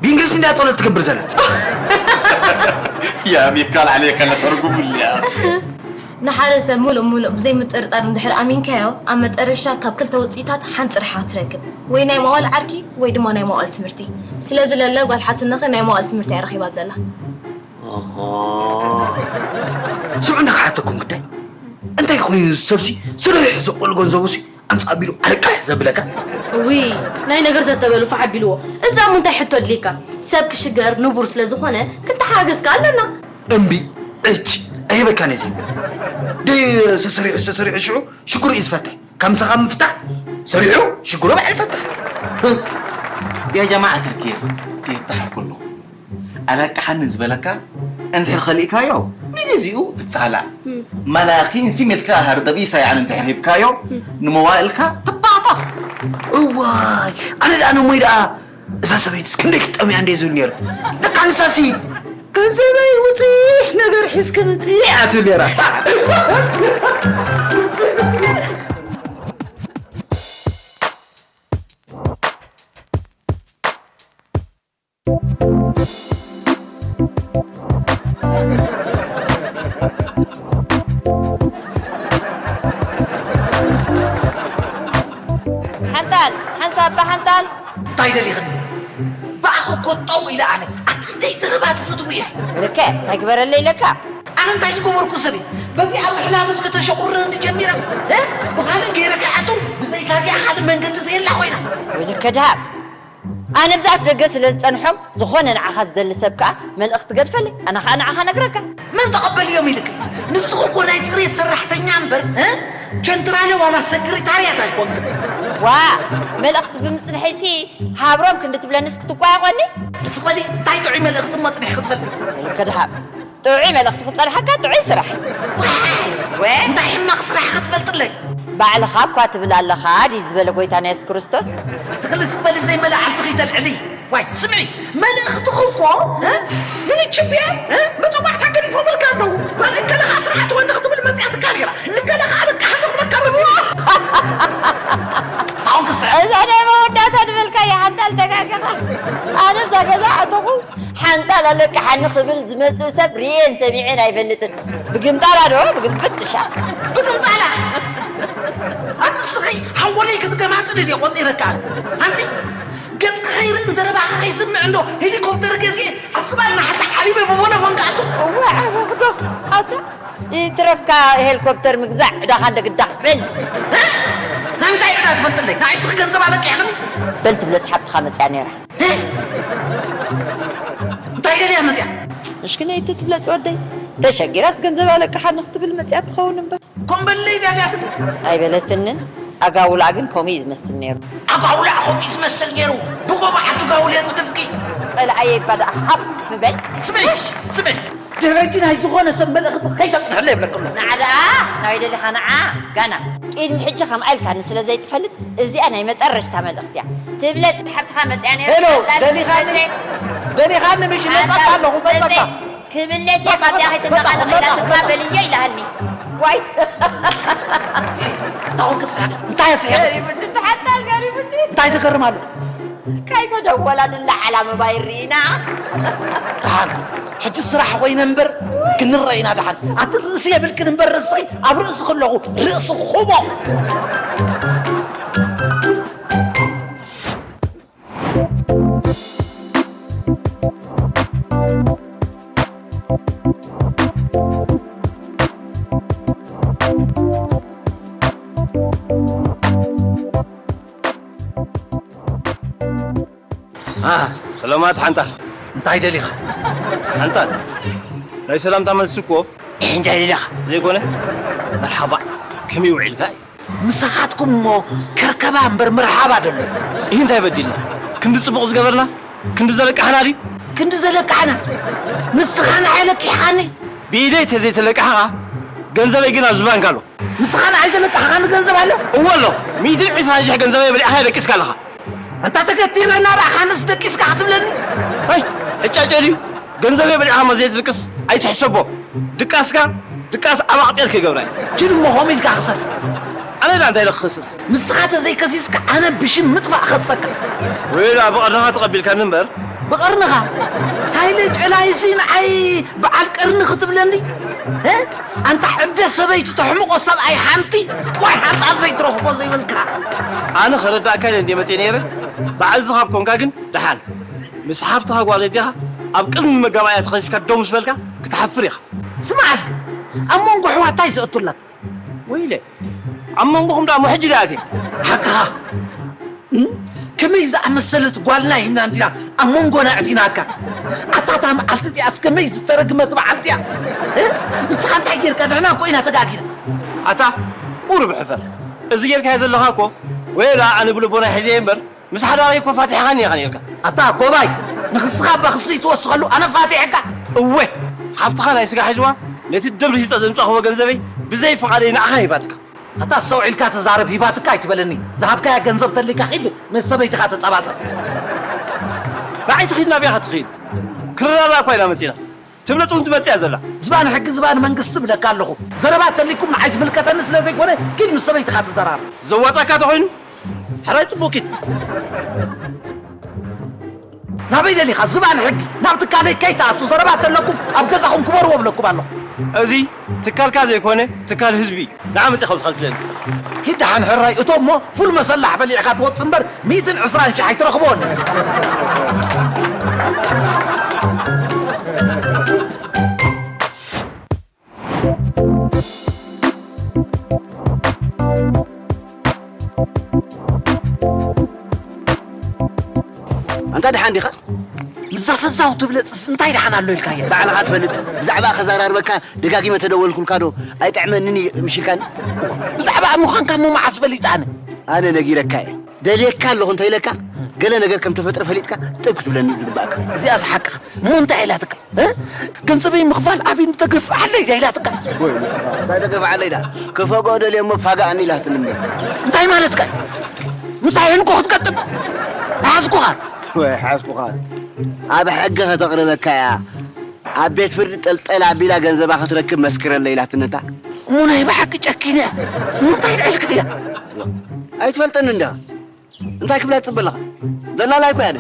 ብእንግሊዝ እንድያ ጸሎት ትገብር ዘላ። يا ميكال عليك أنا ترجم اللي ንሓደ ሰብ ሙሉእ ሙሉእ ብዘይ ምጥርጣር እንድሕር ኣሚንካዮ፣ ኣብ መጠረሽታ ካብ ክልተ ውጽኢታት ሓንቲ ጥራሕ ትረክብ። ወይ ናይ መዋል ዓርኪ ወይ ድማ ናይ መዋል ትምህርቲ። ስለዚ ለለ ጓል ሓትነኺ ናይ መዋል ትምህርቲ እያ ረኺባ ዘላ። ኣሃ። ስምዑ እንዳ ክሓተኩም ግዳይ። እንታይ ኮይኑ እዚ ሰብሲ ስርሕ ዘበሉ ገንዘቡሲ ኣምጻ ቢሉ ኣለቃሕ ዘብለካ? እውይ ናይ ነገር ዘተበሉ ፋሕ ኣቢልዎ። እዚ ደኣ እንታይ ሕቶ ኣድልየካ? ሰብ ክሽገር ንቡር ስለ ዝኾነ ክንተሓጋገዝ ከኣ ኣለና። እምቢ ዕጭ ኣይህበካን እየ ዘይብል ደይ ሰሰሪሑ ሰሰሪሑ ሽዑ ሽግሩ እዩ ዝፈትሕ ካብ ምሳኻ ምፍታሕ ሰሪሑ ሽግሩ ባዕሉ ይፈትሕ يا جماعة الخير يتحكوا له ኣለቅሓኒ ዝበለካ እንድሕር ከሊእካዮ ንግዚኡ ትጻላእ መላኺ ንሲም ኢልካ ሃርደቢሳ ይዓን እንድሕር ሂብካዮ ንመዋእልካ ትባእጠኽ እዋይ ኣነ ደኣ ነሞይ ደኣ እዛ ሰበይትስ ክንደይ ክትጠምያ እንደ ዝብል ነይሩ ለካ ንሳሲ ገንዘበይ ውፅእ ነገር ሒዝኪ ምፅእ እያ ትብል ነይራ ሓንጣል ሓንሳብ ኣባ ሓንጣል እንታይ ደሊኽኒ? ብኣኺ እኮ ጠው ኢለ ኣነ ኣቲ ክንደይ ዘረባ ትፈትዊ እያ። እልከ እንታይ ግበረለይ ኢለካ? ኣነ እንታይ ዝገበርኩ ሰብ እየ? በዚኣ ምሕላፍስ ከተሸቑርረኒ ጀሚራ። እ? ብኻልእ ገይረ ከይኣቱ ብዘይካዚኣ ካልእ መንገዲ ዘየላ ኮይና። ወይለከ ደሃብ ኣነ ብዚ ኣፍ ደገ ስለ ዝጸንሖም ዝኾነ ንዓኻ ዝደሊ ሰብ ከኣ መልእኽቲ ገድፈለይ ኣነ ኸኣ ንዓኻ ነግረካ። መን ተቐበልዮም ኢልክ? ንስኺ እኮ ናይ ጽሬት ሰራሕተኛ እምበር እ? ቸንትራለ ዋላ ሰክሪታርያት ኣይኮንክን። ዋእ መልእኽቲ ብምጽንሐይሲ ሃብሮም ክንዲ ትብለንስ ክትቋየቖኒ? ንስኺ በሊ እንታይ ጥዑይ መልእኽቲ እሞ ጽኒሕኺ ትፈልጢ? ኢልከ ደሃብ ጥዑይ መልእኽቲ ክጸንሓካ ጥዑይ ስራሕ። ዋይ እንታይ ሕማቕ ስራሕ ክትፈልጥለይ? ባዕልኻ እኳ ትብል ኣለኻ ድዩ ዝበለ ጎይታና የሱስ ክርስቶስ? ኣቲ ክልስ በሊ ዘይመልኣልቲ ከይተልዕሊ። ዋይ ስምዒ መልእኽትኺ እኮ እ? ንንችብያ እ? መጸዋዕታ ገዲፎምልካ ኣለዉ። ጓል እከለ ኸኣ ስራሕ ትወኒ ክትብል መጺኣትካ ነይራ። እከለ ኸኣ በቃ ሕንቕ በካ መጺኡ። ታውን ክስዕር። እዛ ናይ መወዳእታ ድበልካያ ሓንታ ኣልተጋገኻ። ኣነ እዛ ገዛ ኣተኹ ሓንጣል ኣለቅሓኒ ክብል ዝመጽእ ሰብ ርእየን ሰሚዐን ኣይፈልጥን። ብግምጣላ ዶ ብግልብጥ ትሻ። ብግምጣላ ኣንቲ ስኺ ሓንጎለይ ክትገማጥል ድየ ቆጺረካ ኣንቲ ገጽ ከይርእን ዘረባኻ ከይስምዕ እንዶ ሄሊኮፕተር ገዚኤ ኣብ ስባል ናሕሲ ዓሊበ ብቦነ ፈንጋእቱ እወ ዓረኽዶ ኣታ ይትረፍካ ሄሊኮፕተር ምግዛእ ዕዳኻ እንደ ግዳኽ በል ናይ ምንታይ ዕዳ ትፈልጥለይ ንዓይ ስኺ ገንዘብ ኣለቂሕኽኒ በል ትብለጽ ሓብትኻ መጽያ ነይራ እንታይ ደልያ መፅያ? እሽክነይቲ ትብለፂ ወደይ ተሸጊራስ ገንዘብ ኣለቅሓኒ ክትብል መፅያ ትኸውን እምበር። ኮምበለይ ዳልያ ትብል። ኣይበለትንን። ኣጋውላ ግን ከምኡ እዩ ዝመስል ነይሩ። ኣጋውላ ከምኡ እዩ ዝመስል ነይሩ። ብጎቦ ዓዲ ጋውል የፅድፍኪ። ፀላኣየይ እባ ደኣ ሃፍ በል። ስምዒ ስምዒ ደረጂ ናይ ዝኾነ ሰብ መልእኽቲ ከይተፅንሐለ ይብለክሎ። ንዓ ደኣ ናበይ ደሊኻ ንዓ ጋና ቅድሚ ሕጂ ከምኣ ኢልካኒ ስለ ዘይትፈልጥ እዚኣ ናይ መጠረሽታ መልእኽቲ እያ። ትብለጽ ሓብትኻ መጽያ ነይራ። ሄሎ፣ ደሊኻኒ? ደሊኻኒ ምሽ መጻካ ኣለኹ፣ መጻካ። ክብለስ እያ ካብዚኣ ከይትነቓነቕ ኢላትካ በልዮ ኢላሃኒ። ዋይ። ታውን ክስዕል፣ እንታይ ስዕል? ገሪሙኒ፣ ተሓታል ገሪሙኒ። እንታይ ዝገርም ኣሎ? ከይተደወላ ድላ ዓላ ሞባይል ርኢና። ደሓን፣ ሕጂ ስራሕ ኮይነ እምበር ክንረአ ኢና ደሓን። ኣቲ ርእሲ የብልክን እምበር ርእስኺ ኣብ ርእሲ ከለኹ ርእሲ ኹቦ። ሰላማት ሓንጣል። እንታይ ደሊኻ? ሓንጣል። ናይ ሰላምታ መልሲ እኮ። እንታይ ደሊኻ? ዘይኮነ። መርሓባ። ከመይ ውዒልካ እዩ? ምሳኻትኩም እሞ ከርከባ እምበር መርሓባ ደሎ። ይህ እንታይ በዲልና? ክንዲ ጽቡቕ ዝገበርና? ክንዲ ዘለቃሕና ድዩ? ክንዲ ዘለቃሕና? ንስኻ ንዓይ ለቂሕኻኒ? ብኢደይ ተዘይተለቃሕኻ ገንዘበይ ግን ኣብዚ ባንክ ኣሎ። ንስኻ ንዓይ ዘለቃሕኻኒ ገንዘብ ኣሎ? እወ ኣሎ። ሚእትን ዕስራን ሽሕ ገንዘበይ በሊዕኻዮ ደቂስካ ኣለኻ። ኣንታ ተገቲረና ደኣ ካንስ ደቂስካ ክትብለኒ? ኣይ ሕጫጨ ድዩ? ገንዘበይ በሊዕኻ እሞ ዘይትድቅስ ኣይትሕሰቦ። ድቃስካ ድቃስ ዓባቕ ጤል ክገብራ እዩ። ጅል እሞ ከምኡ ኢልካ ክሰስ። ኣነ ደኣ እንታይ ኢለ ክኸስስ? ንስኻ ተዘይከሲስካ ኣነ ብሽም ምጥፋእ እኸስሰካ። ወይ ደኣ ብቐርንኻ ተቐቢልካኒ እምበር። ብቐርንኻ? ሃይለ ጨላይሲ ንዓይ በዓል ቀርኒ ክትብለኒ? እ? ኣንታ ዕደ ሰበይቲ ተሕምቆ ሰብኣይ ሓንቲ ዋይ ሓንጣል ዘይትረኽቦ ዘይብልካ። ኣነ ኸረዳእካ ኢለ እንድየ መፅየ ነይረ። በዓል ዝኻብ ኮንካ ግን ደሓን። ምስ ሓፍትኻ ጓል ኣዴኻ ኣብ ቅድሚ መጋባእያ ተኸሲስካ ደው ምስ በልካ ክትሓፍር ኢኻ። ስማዕ እስኪ፣ ኣብ መንጎ ኣሕዋት እንታይ ዘእቱ ኣለካ? ወይለ፣ ኣብ መንጎኹም ደኣ እሞ ሕጂ ደኣ ኣትየ። ሓቅኻ። እም? ከመይ ዝኣመሰለት ጓልና ሂብና እንዲና ኣብ መንጎና ኣእቲናካ። ኣታ እታ መዓልቲ እቲኣስ ከመይ ዝተረግመት መዓልቲ እያ። እ? ንስኻ እንታይ ጌርካ? ንሕና እኮ ኢና ተጋጊና። ኣታ ቁሩብ ሕፈር። እዚ ጌርካዮ ዘለኻ እኮ ወይላ ኣነ ብልቦና ሒዘ እየ እምበር ምስ ሓዳረይ እኮ ፋቲሕኻኒ ኢኻ ኔርካ። ኣታ ጎባይ፣ ንኽስኻ እባ ክሲ ትወስኸሉ ኣነ ፋቲሕካ። እወ፣ ሓፍትኻ ናይ ስጋ ሒዝዋ ነቲ ደም ርሂጸ ዘምጻእኽዎ ገንዘበይ ብዘይ ፍቓደይ ንዓኻ ሂባትካ። ኣታ ኣስተውዒልካ ተዛረብ፣ ሂባትካ ኣይትበለኒ። ዝሃብካያ ገንዘብ ተሊካ ኺድ ምስ ሰበይትኻ ተጸባጸብ። ንዓይ ትኺድ ናበይ ኢኻ ትኺድ? ክረዳዳ እኳ ኢና መጺና። ትብለጽ እውን ትመጽእ እያ ዘላ። ዝባን ሕጊ ዝባን መንግስቲ እብለካ ኣለኹ። ዘረባ ተሊኩም ንዓይ ዝምልከተኒ ስለ ዘይኮነ ኪድ ምስ ሰበይትኻ ተዘራረብ። ዘዋጻካ ተኾይኑ ሕራይ ጽቡቅ ኪድ። ናበይ ደሊኻ ዝባን ሕጊ ናብ ትካለይ ከይትኣቱ ዘረባ ተለኩም ኣብ ገዛኹም ክበርዎ እብለኩም ኣለኹ። እዚ ትካልካ ዘይኮነ ትካል ህዝቢ እዩ። ንዓ መጺኻ ዝኸልክለኒ። ኪድ ደሓን ሕራይ እቶ እሞ ፉል መሰላሕ በሊዕካ ትወጽእ እምበር ሚእትን ዕስራን ሺሕ ኣይትረኽቦን። ኣንታ ደሓን ዲኻ? ምዛ ፈዛው ትብለጽስ እንታይ ደሓን ኣሎ ኢልካያ? ባዕልኻ ትፈልጥ። ብዛዕባ ከዘራርበካ ደጋጊመ ተደወልኩልካ ዶ ኣይጥዕመንን እዩ ምሽልካኒ? ብዛዕባ ምዃንካ እሞ መዓስ ፈሊጠ ኣነ? ኣነ ነጊረካ እየ። ደልየካ ኣለኹ እንተ ኢለካ፣ ገለ ነገር ከም ተፈጥረ ፈሊጥካ ጥብ ክትብለኒ እዩ ዝግባእካ። እዚኣስ ሓቅኻ። እሞ እንታይ ኢላትካ? እ? ገንዘበይ ምኽፋል ኣብይ ንተግፍ ዓለይ ዳ ኢላትካ። ወይ ንስኻ፣ እንታይ ተገፍ ዓለይ ዳ? ክፈግኦ ደልየ እሞ ፋጋኣኒ ኢላትኒ እምበር። እንታይ ማለትካ እዩ? ምሳይ ህልኮ ክትገጥም? ሓዝኩኻ። ወይ ሓዝኩኻ። ኣብ ሕጊ ከተቕርበካ እያ። ኣብ ቤት ፍርዲ ጠልጠል ኣቢላ ገንዘባ ክትረክብ መስክረለይ ኢላትኒ እታ። እሞ ናይ ብሓቂ ጨኪነ እያ። እሞ እንታይ ኢልካያ? ኣይትፈልጠኒ እንዲኻ። እንታይ ክብላ ትጽበ ኣለኻ? ደላላይ እኮ እያ።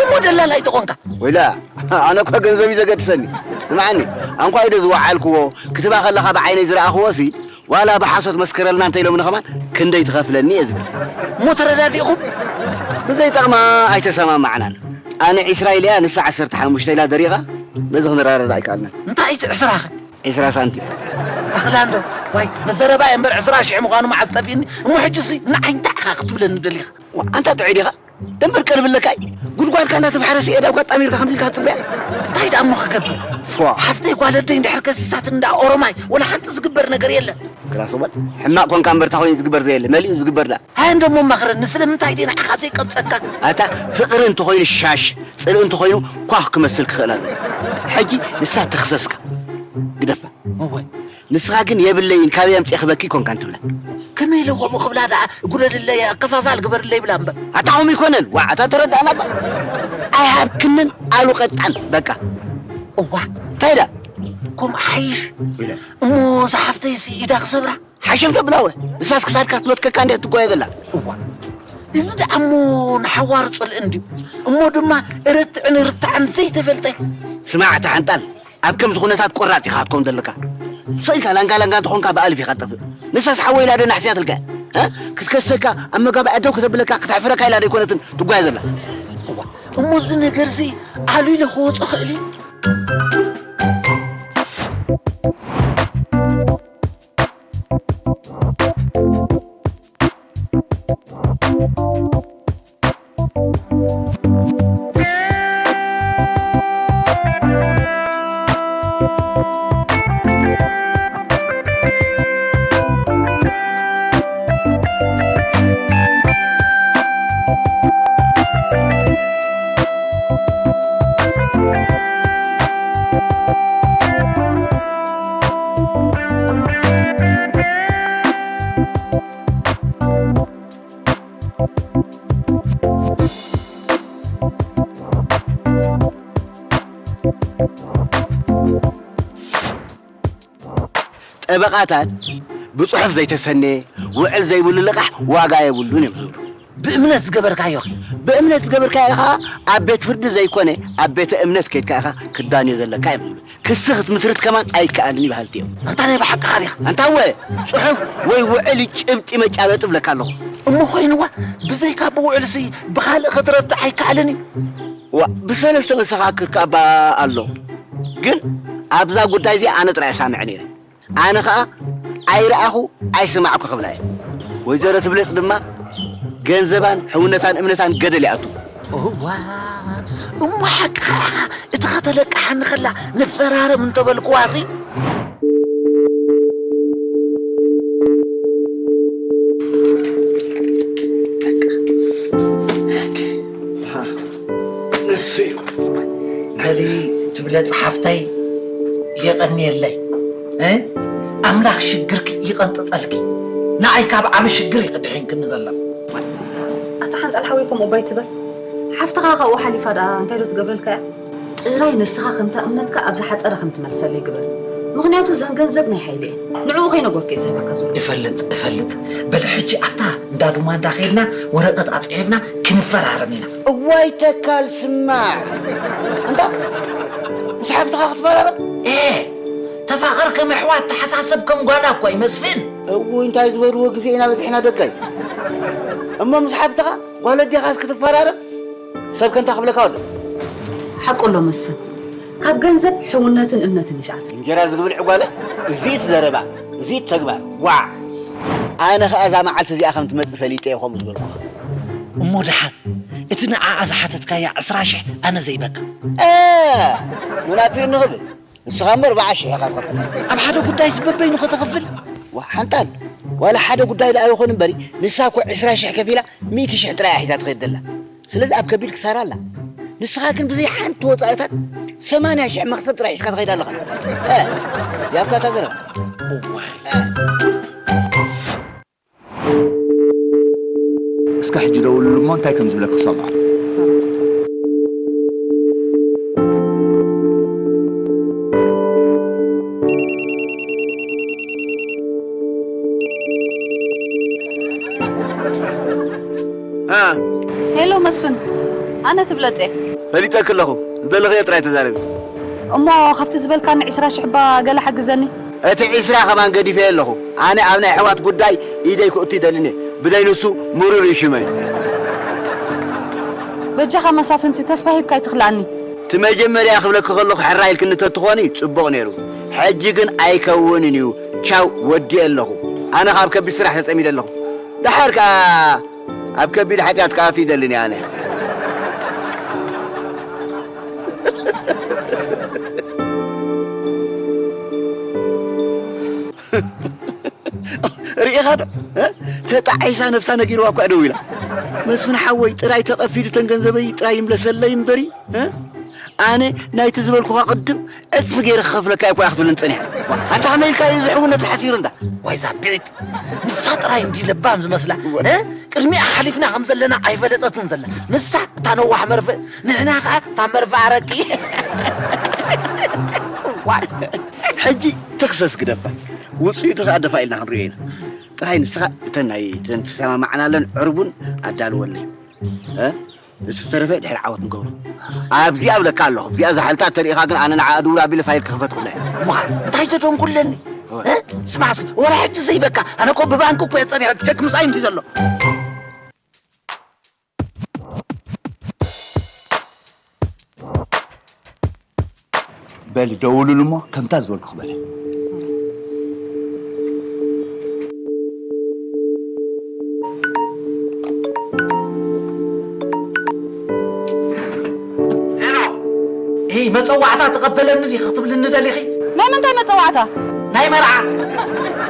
እሞ ደላላይ ተኾንካ? ወይላ፣ ኣነ እኮ ገንዘብ እዩ ዘገድሰኒ። ስምዓኒ፣ ኣንኳ ኢደ ዝወዓልክዎ፣ ክትባ ከለኻ ብዓይነይ ዝረኣኽዎ ሲ፣ ዋላ ብሓሶት መስክረልና እንተ ኢሎምኒ ከማን፣ ክንደይ ትኸፍለኒ እየ ዝብል። እሞ ተረዳዲእኹም? ብዘይጠቕማ ኣይተሰማማዕናን። ኣነ ዒስራ ኢለ እያ፣ ንሳ ዓሰርተ ሓሙሽተ ኢላ ደሪኻ፣ በዚ ክንረዳዳእ ኣይከኣልናን። እንታይ እቲ ዕስራኸ? ዒስራ ሳንቲም። ኣኽላንዶ፣ ዋይ፣ ንዘረባ እየ እምበር ዕስራ ሽሕ ምዃኑ መዓስ ጠፊእኒ? እሞ ሕጂሲ ንዓይ እንታይ ኢኻ ክትብለኒ ደሊኻ? ዋ፣ ኣንታ ጥዑይ ዲኻ? ደንበር ቀልብለካ እዩ። ጉድጓድካ እንዳተባሕረሲ ኤዳውካ ጣሚርካ ከምዚ ኢልካ ትጽበያ? እንታይ ደኣ እሞ ክገብር? ዋ። ሓፍተይ ጓል ኣደይ እንድሕር ከሲሳት እንዳ ኦሮማይ ወላ ሓንቲ ዝግበር ነገር የለን። ግራ ስወል፣ ሕማቕ ኮንካ እምበር፣ እንታይ ኮይኑ ዝግበር ዘየለ? መሊኡ ዝግበር ደኣ። ሃይ፣ እንደሞ መኽረኒ፣ ስለምንታይ ድየ ንዓኻ ዘይቀብጸካ? ኣታ ፍቕሪ እንተኾይኑ ሻሽ፣ ጽልኢ እንተኾይኑ ኳኽ ክመስል ክኽእል ኣለዎ። ሕጂ ንሳ ትኽሰስካ። ግደፋ። እወ። ንስኻ ግን የብለይን፣ ካበይ ኣምጺኤ ክበኪ ኮንካ እንትብላ። ከመይ ኢለ ከምኡ ክብላ ደኣ? ጉደልለይ፣ ኣከፋፋል ግበርለይ ብላ እምበር። ኣታ ከምኡ ይኮነን። ዋ፣ ኣታ ተረዳእና እባ። ኣይሃብክንን ኣሉ ቀጣን፣ በቃ። እዋ። እንታይ ደኣ? ከምኡ ሓይሽ። ኢለ። እሞ እዛ ሓፍተይሲ ኢዳ ክሰብራ? ሓሸም ተብላ ወ፣ ንሳስ ክሳድካ ክትበትከካ እንድያ ትጓየ ዘላ። እዋ፣ እዚ ደኣ እሞ ንሓዋሩ ጽልኢ እንድዩ። እሞ ድማ ርትዕን ርታዕን ዘይተፈልጠ። ስማዕ፣ እታ ሓንጣል፣ ኣብ ከምዚ ኩነታት ቆራጽ ኢኻ ክትከውን ዘለካ። ስቕ ኢልካ ላንጋ ላንጋ እንተኾንካ ብኣልፍ ኢኻ ትጠፍእ። ንሳስ ሓወይ ኢላ ዶ ናሕስያትልካ? እ? ክትከሰካ፣ ኣብ መጋባእያ ደው ከተብለካ፣ ክተሕፍረካ ኢላ ዶ ኣይኮነትን ትጓየ ዘላ? እዋ፣ እሞ እዚ ነገርዚ ኣሉ ኢለ ክወጾ ክእል እዩ? ጠበቓታት ብጽሑፍ ዘይተሰነየ ውዕል ዘይብሉ ልቓሕ ዋጋ የብሉን እዮም ዝብሉ። ብእምነት ዝገበርካዮ ብእምነት ዝገበርካዮ ኢኻ ኣብ ቤት ፍርዲ ዘይኮነ ኣብ ቤተ እምነት ከይድካ ኢኻ ክዳንዮ ዘለካ እዮም ዝብሉ። ክሲ ክትምስርት ከማን ኣይከኣልን እዩ በሃልቲ እዮም። ኣንታ ናይ ብሓቅኻ ዲኻ? ኣንታ እወ፣ ጽሑፍ ወይ ውዕል ጭብጢ መጫበጢ እብለካ ኣለኹ። እሞ ኮይንዋ፣ ብዘይካ ብውዕልሲ ብኻልእ ክትረትዕ ኣይከኣልን እዩ። ዋ፣ ብሰለስተ መሰኻክር ከኣ ኣሎ። ግን ኣብዛ ጉዳይ እዚኣ ኣነ ጥራይ እሰምዕ ነይረ። ኣነ ኸኣ ኣይረኣኹ ኣይሰማዕኩ ክብላ እየ። ወይዘሮ ትብለጽ ድማ ገንዘባን ሕውነታን እምነታን ገደል ይኣቱ። እዋ፣ እሞ ሓቅኻ ኢኻ። እቲ ከተለቅሓኒ ከላ ንፈራረም እንተበልክዋሲ። ንሱ እዩ። በሊ ትብለጽ ሓፍተይ የቐንየለይ። እ? ኣምላኽ ሽግርኪ ይቐንጥጠልኪ። ንኣይ ካብ ዓቢ ሽግር እዩ ክድሒንክኒ ዘሎ። ኣታ ሓንጣል ሓወይ ከምኡ እባ ኣይትበል። ሓፍትኻ ካብኡ ሓሊፋ ደኣ እንታይ ዶ ትገብረልካ እያ? ጥራይ ንስኻ ከምታ እምነትካ ኣብ ዝሓጸረ ከም ትመልሰለይ ግበር። ምኽንያቱ እዘን ገንዘብ ናይ ሓይሊ እየን። ንዕኡ ከይነገርኩ እየ ዝህበካ ዘለኹ። እፈልጥ፣ እፈልጥ። በሊ ሕጂ ኣብታ እንዳ ዱማ እንዳ ከይድና ወረቐት ኣጽሒፍና ክንፈራረም ኢና። እዋይ ተካል ስማዕ። እንታ ምስ ሓፍትኻ ክትፈራረም? ኤ፣ ተፋቐር ከም ኣሕዋት፣ ተሓሳሰብ ከም ጓና እኮ እዩ መስፍን። እውይ እንታይ ዝበልዎ ግዜ ኢና በዚሕና ደጋይ። እሞ ምስ ሓፍትኻ ጓል ኣዴኻስ ክትፈራረም? ሰብ ከንታ ክብለካ ወደ። ሓቁ ኣሎ መስፍን። ካብ ገንዘብ ሕውነትን እምነትን ይስዓት። እንጀራ ዝግብል ዕጓለ፣ እዚ እቲ ዘረባ፣ እዚ እቲ ተግባር። ዋዕ! ኣነ ኸኣ እዛ መዓልቲ እዚኣ ከም ትመጽእ ፈሊጠ እየ ከምኡ ዝበልኩኻ። እሞ ደሓን፣ እቲ ንዓኣ ዝሓተትካያ ዕስራ ሽሕ ኣነ ዘይበካ። እ፣ ምናቱ ይንኽብል። ንስኻ እሞ ኣርባዓ ሽሕ ኢኻ ከፍል። ኣብ ሓደ ጉዳይስ በበይኑ ከተኽፍል? ዋ፣ ሓንጣል፣ ዋላ ሓደ ጉዳይ ደኣ ይኹን እምበሪ፣ ንሳ እኮ ዕስራ ሽሕ ከፊላ፣ ሚእቲ ሽሕ ጥራይ እያ ሒዛ ትኸይድ ዘላ። ስለዚ ኣብ ከቢድ ክሳራ ኣላ። ንስኻ ግን ብዘይ ሓንቲ ወጻኢታት ሰማንያ ሽሕ መኽሰብ ጥራይ ሒዝካ ትኸይድ ኣለኻ። እ፣ ያብካ እታ ዘረባ። እዋይ። እስከ ሕጂ ደውልሉ እሞ እንታይ ከም ዝብለኪ ክሰምዖ። እ። ሄሎ መስፍን፣ ኣነ ትብለጽ እየ። ፈሊጠኪ ኣለኹ። ዝደለኽዮ ጥራይ ተዛረቢ። እሞ ካብቲ ዝበልካኒ ዕስራ ሽሕ እባ ገለ ሓግዘኒ። እቲ ዕስራ ከማን ገዲፈዮ ኣለኹ። ኣነ ኣብ ናይ ኣሕዋት ጉዳይ ኢደይ ክእቱ ይደልን እየ። ብዘይ ንሱ ምሩር እዩ ሽመይ። በጃኻ መሳፍንቲ ተስፋ ሂብካ ኣይትኽልኣኒ። እቲ መጀመርያ ክብለኪ ከለኹ ሕራይ ኢልክኒ ተትኾኒ ጽቡቕ ነይሩ። ሕጂ ግን ኣይከውንን እዩ። ቻው፣ ወዲኤ ኣለኹ። ኣነ ካብ ከቢድ ስራሕ ተጸሚደ ኣለኹ። ደሓር ከኣ ኣብ ከቢድ ሓጢኣት ክኣቱ ይደልን እየ ኣነ። ርኢኻ ዶ? እ? ተጣዒሳ ነብሳ ነጊርዋ እኳ ደው ኢላ። መስፍን ሓወይ፣ ጥራይ ተቐፊዱ ተን ገንዘበይ ጥራይ ይምለሰለይ እምበሪ፣ እ? ኣነ ናይቲ ዝበልኩኻ ቅድም ዕጽፊ ገይረ ክኸፍለካ እየ እኳ ክትብልን ጸኒሓ። ኣታ ከመይ ኢልካ እዩ እዚ ሕውነት ተሓሲሩ እንዳ? ዋይ ዛብዒት፣ ንሳ ጥራይ እንዲ ለባም ዝመስላ፣ እ? ቅድሚኣ ሓሊፍና ከም ዘለና ኣይፈለጠትን ዘላ። ንሳ እታ ነዋሕ መርፍእ፣ ንሕና ኸኣ እታ መርፍእ ኣረቂ። ዋ። ሕጂ ትኽሰስ ግደፋ። ውጽኢቱ ኸኣ ደፋ ኢልና ክንሪኦ ኢና። ጥራይ ንስኻ እተን ናይ እተን ተሰማማዕናለን ዕርቡን ኣዳልወለይ። እ? እቲ ዝተረፈ ድሕሪ ዓወት ንገብሮ። ኣብዚኣ እብለካ ኣለኹ። እዚኣ ዝሓልታ ተሪኢኻ ግን ኣነ ንዓኣ ድውል ኣቢለ ፋይል ክኽፈት ክብላ እየ። ዋ፣ እንታይ ዘደንጉለኒ? እ? ስማዕ እስኪ፣ ወላ ሕጂ ዘይበካ። ኣነ እኮ ብባንክ እኮ እየ ጸኒሐ፣ ቸክ ምሳይ እንዲ ዘሎ። በሊ ደውሉሉ እሞ ከምታ ዝበልኩ ክበለ። ሄሎ። እይ፣ መጸዋዕታ ትቐበለኒ ዲኺ ክትብልኒ ደሊኺ? ናይ ምንታይ መጸዋዕታ? ናይ መርዓ።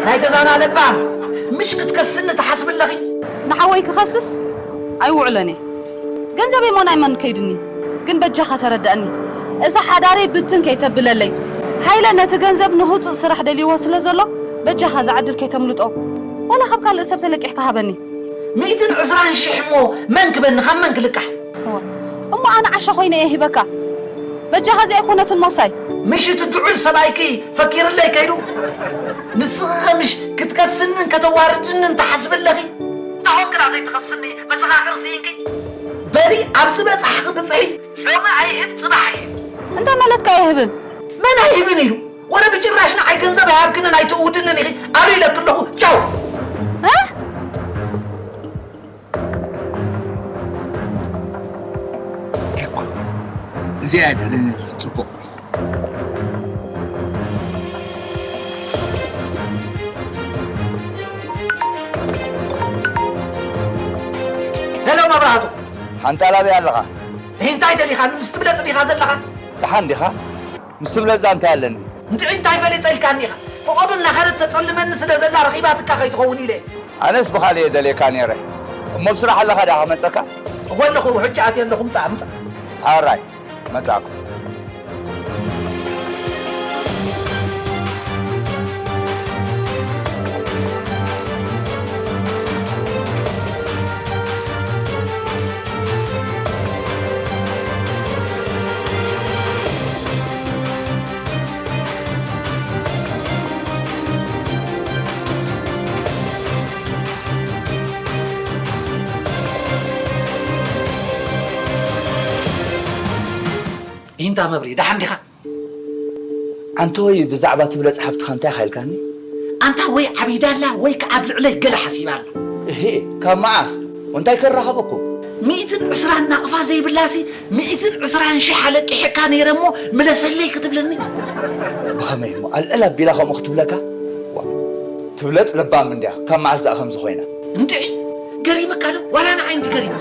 ናይ ገዛና ለባም። ምሽ ክትከስኒ ትሓስቢ ኣለኺ? ንሓወይ ክኸስስ ኣይውዕሎን እየ። ገንዘበይ እሞ ናይ መን ከይዱኒ? ግን በጃኻ ተረዳእኒ። እዛ ሓዳረይ ብትን ከይተብለለይ። ሃይለ ነቲ ገንዘብ ንህጹጽ ስራሕ ደልይዎ ስለ ዘሎ፣ በጃኻ እዛ ዕድል ከይተምልጦ። ዋላ ካብ ካልእ ሰብ ተለቂሕካ ሃበኒ። ሚእትን ዕስራን ሽሕ እሞ መን ክበኒ፣ ካብ መን ክልቃሕ? እሞ ኣነ ዓሻ ኮይነ እየ ሂበካ። በጃኻ እዚኣ ኣይኮነትን ሞሳይ። ምሽ እቲ ድዑል ሰብኣይኪ ፈኪርለይ ከይዱ? ንስኺ ኸ ምሽ ክትከስንን ከተዋርድንን ትሓስቢ ኣለኺ? እንታይ ኾንክና ዘይትኸስኒ መሰኻኽር ስኢንኪ? በሊ ኣብዚ በጻሕኺ ብጽሒ። ሎሚ ኣይህብ ጽባሕ ይህብ። እንታይ ማለትካ ኣይህብን? መን ኣይህብን ኢሉ? ወረ ብጭራሽ ንዓይ ገንዘብ ኣይሃብክንን ኣይትእውድንን ኢኺ። ኣሉ ኢለኪ ኣለኹ። ቻው። እ? እኮ እዚኣ ደለኒ ጽቡቕ። ሄሎ መብራህቱ። ሓንጣል ኣበይ ኣለኻ? እንታይ ደሊኻ? ምስ ትብለጽ ዲኻ ዘለኻ? ደሓን ዲኻ? ምስ ትብለጽ እንታይ ኣለኒ? እንድዒ እንታይ ፈሊጠልካኒ ኢኻ? ፍቖዱ እናኸደት ተጸልመኒ ስለ ዘላ ረኺባትካ ከይትኸውን ኢለ። ኣነስ ብኻልእ እየ ደልየካ ነይረ። እሞ ብስራሕ ኣለኻ ዲኻ መጸካ? እወ ኣለኹ፣ ሕጂ ኣትየ ኣለኹ፣ ምጻእ፣ ምጻእ። ኣራይ፣ መጻእኩ። ኢንታ መብሪ፣ ደሓን ዲኻ? ኣንተ ወይ ብዛዕባ ትብለጽ ሓፍትኻ እንታይ ኢኻ ኢልካኒ? ኣንታ ወይ ዓቢዳ ኣላ ወይ ከኣ ኣብ ልዕለይ ገለ ሓሲባ ኣላ። እሄ፣ ካብ መዓስ? እንታይ ከራኸበኩም? ሚእትን ዕስራን ናቕፋ ዘይብላሲ፣ ሚእትን ዕስራን ሽሕ ኣለቂሐካ ነይረ እሞ ምለሰለይ ክትብለኒ? ብኸመይ እሞ ኣልዕል ኣቢላ ከምኡ ክትብለካ? ዋ፣ ትብለጽ ለባም እንድያ፣ ካብ መዓስ ደኣ ከምዚ ኮይና? እንድዒ፣ ገሪመካ ዶ? ዋላ ንዓይ እንዲ ገሪሙ።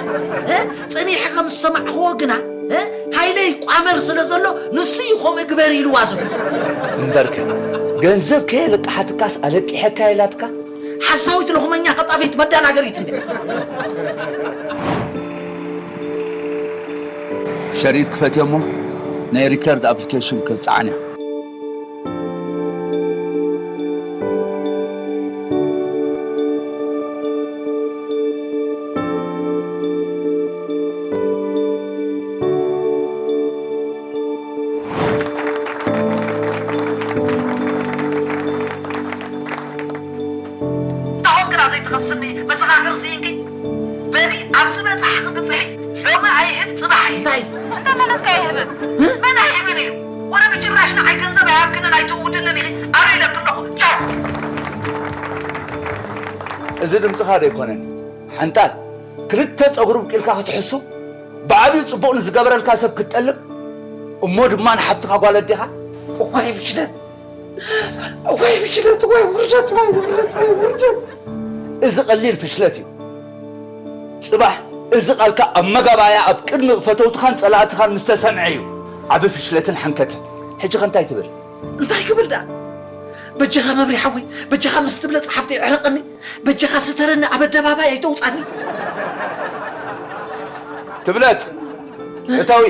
እ? ጸኒሐ ከም ዝሰማዕኽዎ ግና፣ እ? ሃይለይ ቋመር ስለ ዘሎ፣ ንሱ እዩ ከምኡ ግበር ኢልዋ ዝብል። እምበርከ፣ ገንዘብ ከየለቅሓትካስ ኣለቂሐካ ኢላትካ? ሓሳዊት ለኹመኛ ቀጣፊት መዳናገሪት እንደ። ሸሪጥ ክፈትዮ እሞ ናይ ሪከርድ ኣፕሊኬሽን ክጽዓን እያ። እንታኾን ግና ዘይትኸስኒ መሰኻኽር ስኢንኪ? በሊ ኣብዚ በጻሕኺ ብጽሒ፣ ሎሚ ኣይህብ ጽባሕ ኣይህብ። እንታይ? እንታይ ማለትካ ኣይህብን? መን ኣይህብን ኢሉ? ወረ ብጭራሽ ንዓይ ገንዘብ ኣይሃብክንን ኣይትእውድንን ኢኺ። ኣሉ ኢለኪ ኣለኹ። ቻው። እዚ ድምፅኻ ዶ ኣይኮነን? ሓንጣል፣ ክልተ ፀጉሪ ብቂልካ ክትሕሱ፣ ብዓብዩ ፅቡቕ ንዝገበረልካ ሰብ ክትጠልብ፣ እሞ ድማ ንሓፍትኻ ጓል ኣዴኻ? እዋይ ፍሽለት፣ እዋይ ፍሽለት፣ እዋይ ውርደት፣ እዋይ ውርደት፣ እዋይ ውርደት። እዚ ቀሊል ፍሽለት እዩ። ጽባሕ እዚ ቃልካ ኣብ መጋባእያ ኣብ ቅድሚ ፈተውትኻን ጸላእትኻን ምስ ተሰምዐ እዩ ዓቢ ፍሽለትን ሓንከትን። ሕጂ ኸ እንታይ ትብል? እንታይ ክብል ደኣ? በጃኻ መብሪ ሓወይ፣ በጃኻ ምስ ትብለጽ ሓፍተይ ዕረቐኒ፣ በጃኻ ስተረኒ፣ ኣብ ኣደባባይ ኣይተውጻኒ። ትብለጽ እታዊ።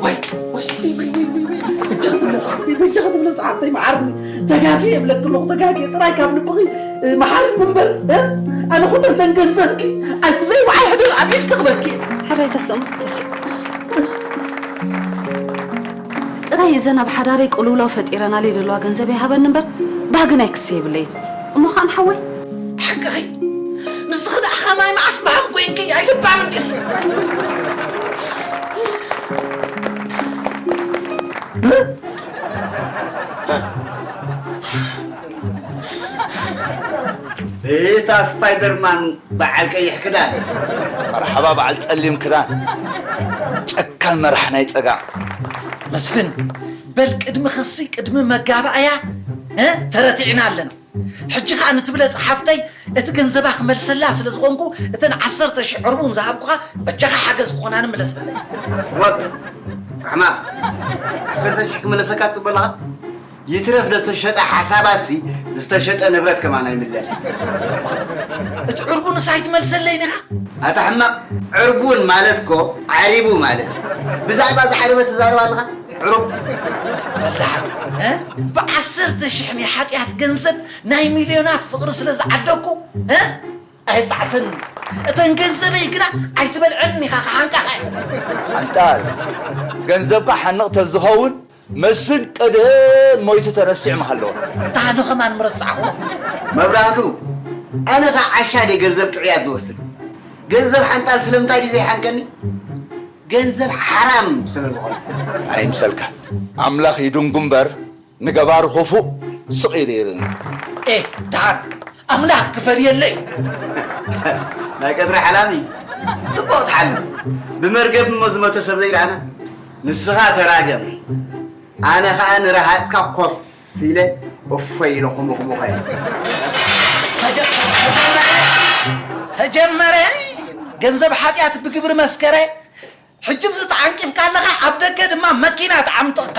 ወይ፣ ወይ፣ ወይ፣ ወይ፣ ወይ፣ ወይ፣ ወይ። በጃኻ ትብለጽ ሓፍተይ፣ በጃኻ ትብለጽ ሓፍተይ፣ መሓርኒ። ተጋግየ እብለኪ ኣለኹ፣ ተጋግየ። ጥራይ ካብ ልብኺ፣ እ፣ መሓርኒ እምበር፣ እ? ኣነ ኩለን ተን ገንዘብኪ፣ ኣብ ዘይወዓል ሕደር ኣብ ኢድኪ ክበኪ። ሓራይ ተስእም፣ ተስእም። ጥራይ እዘን ኣብ ሓዳረይ ቅልውላው ፈጢረናለይ ዘለዋ ገንዘብ ይሃበኒ እምበር፣ ባህጊ ናይ ክሲ የብለይን። እሞ ኸኣ ንሓወይ? ሓቅኺ። ንስኺ ደኣ ኸማይ መዓስ በሃም ኮይንኪ ኣይልባምን ዲኺ? እታ ስፓይደርማን በዓል ቀይሕ ክዳን። መርሓባ በዓል ጸሊም ክዳን። ጨካን መራሕ ናይ ጸጋም። መስፍን፣ በል ቅድሚ ክሲ፣ ቅድሚ መጋባእያ፣ እ፣ ተረቲዕና ኣለና። ሕጂ ኸኣ ንትብለጽ ሓፍተይ እቲ ገንዘባ ክመልሰላ ስለ ዝኾንኩ፣ እተን ዓሰርተ ሺሕ ዕርቡን ዝሃብኩኻ በጃኻ ሓገዝ ክኾናኒ ምለሰለይ። ጽቡቕ። ራሕማ፣ ዓሰርተ ሺሕ ክመለሰካ ትጽበ ኣለኻ? ይትረፍ ለተሸጠ ሓሳባሲ ዝተሸጠ ንብረት ከማን ኣይምለስ። እቲ ዕርቡንስ ኣይትመልሰለይን ኢኻ? ኣታ ሕማቕ፣ ዕርቡን ማለት እኮ ዓሪቡ ማለት እዩ። ብዛዕባ ዝዓረበ ትዛረብ ኣለኻ? ዕሩብ። በል ደሓን፣ እ? ብዓሰርተ ሽሕ ናይ ሓጢኣት ገንዘብ ናይ ሚልዮናት ፍቕሪ ስለ ዝዓደግኩ፣ እ? ኣይጣዕስን። እተን ገንዘበይ ግና ኣይትበልዐን ኢኻ፣ ክሓንቃኻ እየ። ሓንጣል፣ ገንዘብካ ሓንቕ ተዝኸውን መስፍን ቀደም ሞይቱ ተረሲዑ ምሃለወ። እንታ ኣነ ኸማን ምረሳዕኹዎ። መብራህቱ፣ ኣነ ኸዓ ዓሻ ድየ ገንዘብ ጥዑያት ዝወስድ? ገንዘብ ሓንጣል ስለምንታይ ድዩ ዘይሓንቀኒ? ገንዘብ ሓራም ስለ ዝኾነ። ኣይምሰልካ። ኣምላኽ ይድንጉ እምበር ንገባሪ ክፉእ ስቕ ኢሉ ይርኢ። ኤ፣ ደሓን ኣምላኽ ክፈድየለይ። ናይ ቀትሪ ሓላሚ ጽቡቕ ትሓልም። ብመርገብ እሞ ዝሞተ ሰብ ዘይረኣና። ንስኻ ተራገም። ኣነ ኸኣ ንረሃጽካ ኮፍ ኢለ እፎይ ኢለ ኩምኹምኸ። ተጀመረ። ተጀመረ። ገንዘብ ሓጢኣት ብግብሪ መስከረ። ሕጂ ብዚ ተዓንቂፍካ ኣለኻ፣ ኣብ ደገ ድማ መኪና ትዓምጥቕካ።